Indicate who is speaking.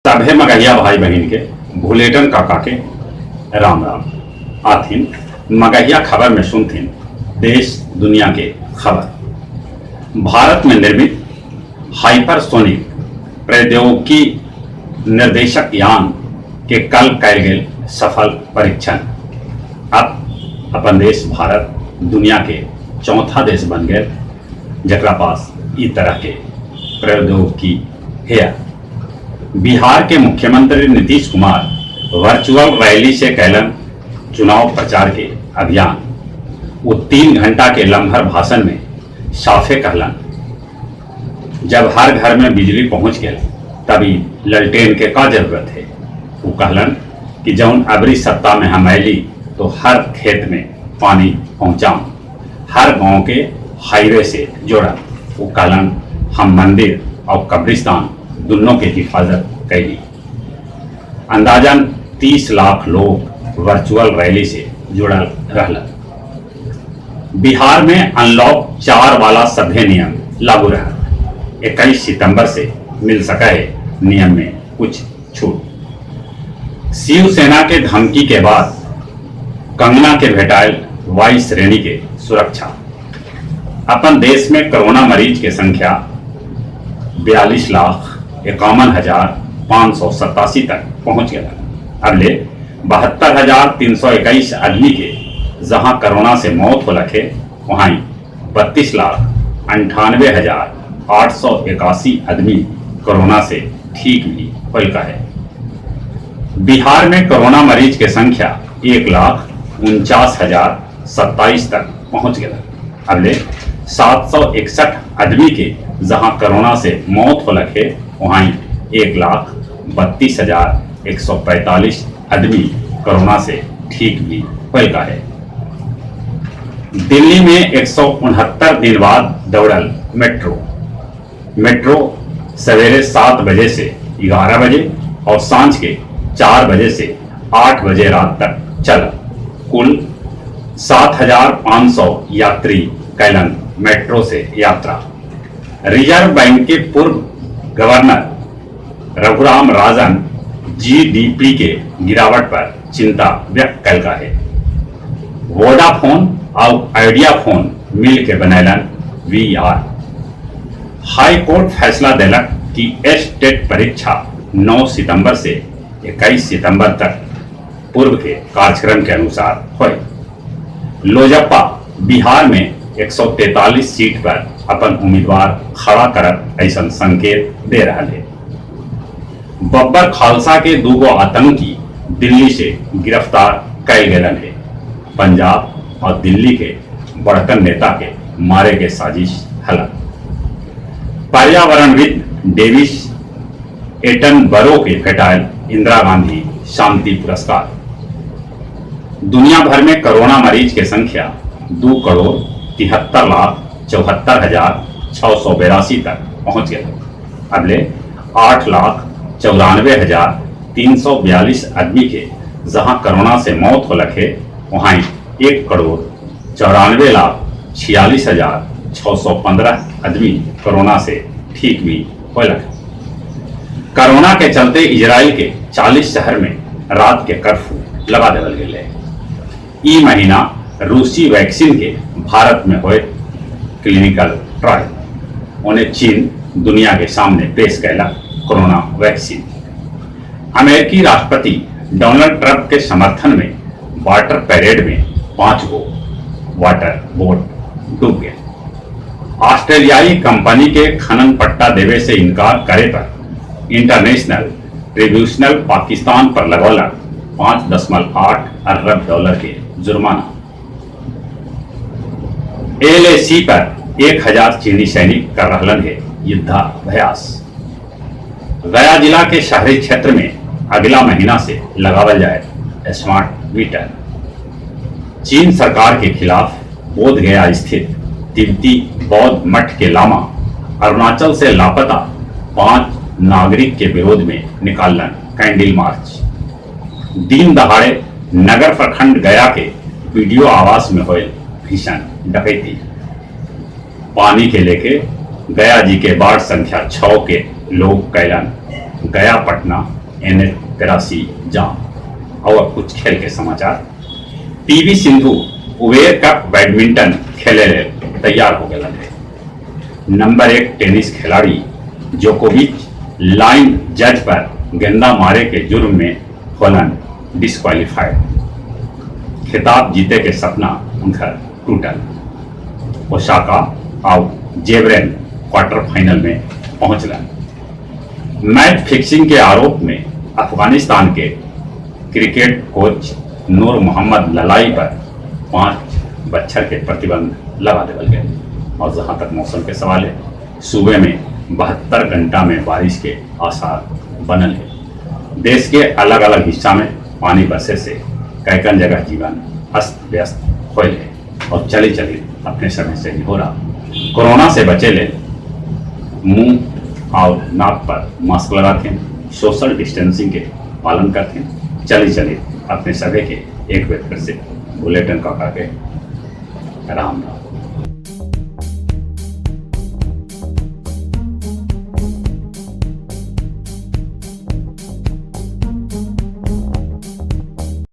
Speaker 1: सभे मगहिया भाई बहिन के भुलेटन काका के राम राम। आथिन मगहिया खबर में सुनथिन देश दुनिया के खबर। भारत में निर्मित हाइपरसोनिक प्रौद्योगिकी निर्देशक यान के कल कैल गेल सफल परीक्षण। अब अपन देश भारत दुनिया के चौथा देश बन गए जकरा पास ई तरह के प्रौद्योगिकी है। बिहार के मुख्यमंत्री नीतीश कुमार वर्चुअल रैली से कैलन चुनाव प्रचार के अभियान। वो 3 घंटा के लम्हर भाषण में साफे कहलन, जब हर घर में बिजली पहुंच गया तभी ललटेन के का जरूरत है। वो कहलन कि जौन अबरी सत्ता में हम अली तो हर खेत में पानी पहुंचाऊं, हर गांव के हाईवे से जोड़ा। वो कहलन हम मंदिर और कब्रिस्तान दोनों के हिफाजत कैली। अंदाजन 30 लाख लोग वर्चुअल रैली से जुड़ल रहलन। बिहार में अनलॉक 4 वाला सभ्य नियम लागू रहा। 21 सितंबर से मिल सका है नियम में कुछ छूट। शिवसेना के धमकी के बाद कंगना के भेटायल वायु श्रेणी के सुरक्षा। अपन देश में कोरोना मरीज के संख्या 42,51,587 तक पहुंच गया। अब ले 72,321 आदमी के जहां कोरोना से मौत हो लखे, वहां 32,98,881 आदमी कोरोना से ठीक भी होल है। बिहार में कोरोना मरीज के संख्या 1,49,027 तक पहुंच गया। अब ले 761 आदमी के जहां कोरोना से मौत हो लखे, वहां 1,32,145 आदमी कोरोना से ठीक भी होल का है। दिल्ली में 169 दिन बाद दौड़ल मेट्रो। मेट्रो सवेरे 7 बजे से 11 बजे और सांझ के 4 बजे से 8 बजे रात तक चल। कुल 7,500 यात्री कैलन मेट्रो से यात्रा। रिजर्व बैंक के पूर्व गवर्नर रघुराम राजन जीडीपी के गिरावट पर चिंता व्यक्त कैलका है। वोडाफोन और आइडिया फोन मिल के बनैलन वीआर। हाई कोर्ट फैसला देलक कि एस टेट परीक्षा 9 सितंबर से 21 सितंबर तक पूर्व के कार्यक्रम के अनुसार होई। लोजपा बिहार में 143 सीट पर अपन उम्मीदवार खड़ा करत ऐसा संकेत दे रहा है। बब्बर खालसा के दूगो आतंकी दिल्ली से गिरफ्तार कैल गेलन है। पंजाब और दिल्ली के बड़कन नेता के मारे के साजिश हला। पर्यावरणविद डेविस एटनबरो के भेटायल इंदिरा गांधी शांति पुरस्कार। दुनिया भर में कोरोना मरीज के संख्या 2,73,74,682 तक पहुंच गया। अब ले 8,94,342 आदमी के जहां कोरोना से मौत हो लखे, वहां 1,94,46,615 आदमी कोरोना से ठीक भी हो लखे। कोरोना के चलते इजराइल के 40 शहर में रात के कर्फ्यू लगा देवल गेल है। ई महीना रूसी वैक्सीन के भारत में हुए क्लिनिकल ट्रायल। उन्हें चीन दुनिया के सामने पेश कैला कोरोना वैक्सीन। अमेरिकी राष्ट्रपति डोनाल्ड ट्रंप के समर्थन में वाटर परेड में 5 गो वाटर बोट डूब गए। ऑस्ट्रेलियाई कंपनी के खनन पट्टा देवे से इनकार करे पर इंटरनेशनल ट्रिब्यूनल पाकिस्तान पर लगौलक 5.8 अरब डॉलर के जुर्माना। एलएसी पर 1000 चीनी सैनिक कर रहलन है युद्धाभ्यास। गया जिला के शहरी क्षेत्र में अगला महीना से लगावल जाए स्मार्ट मीटर। चीन सरकार के खिलाफ बोध गया स्थित तिब्बती बौद्ध मठ के लामा अरुणाचल से लापता 5 नागरिक के विरोध में निकालन कैंडल मार्च। दिन दहाड़े नगर प्रखंड गया के बीडीओ आवास में हुए भीषण डकैती। पानी के लेके गया जी के वार्ड संख्या 6 के लोग कैलन गया पटना NH 83 जाम। और अब कुछ खेल के समाचार। PV Sindhu Uber cup badminton खेले ले तैयार हो गए है। नंबर 1 टेनिस खिलाड़ी जोकोविच लाइन जज पर गेंदा मारे के जुर्म में होलन डिस्क्वालीफाइड। खिताब जीते के सपना उनका टूटल। ओसाका और जेबरेन क्वार्टर फाइनल में पहुंचलन। मैच फिक्सिंग के आरोप में अफगानिस्तान के क्रिकेट कोच नूर मोहम्मद ललाई पर 5 बच्छर के प्रतिबंध लगा देवल गए। और जहां तक मौसम के सवाल है, सूबे में 72 घंटा में बारिश के आसार बनल है। देश के अलग अलग हिस्सा में पानी बरसे से कैकन जगह जीवन अस्त व्यस्त होल है। और चले चले अपने समय से नहीं हो रहा, कोरोना से बचे ले मुंह और नाक पर मास्क लगाते हैं, सोशल डिस्टेंसिंग के पालन करते हैं। चले चले अपने सभी के एक बार फिर से बुलेटिन का के राम राम।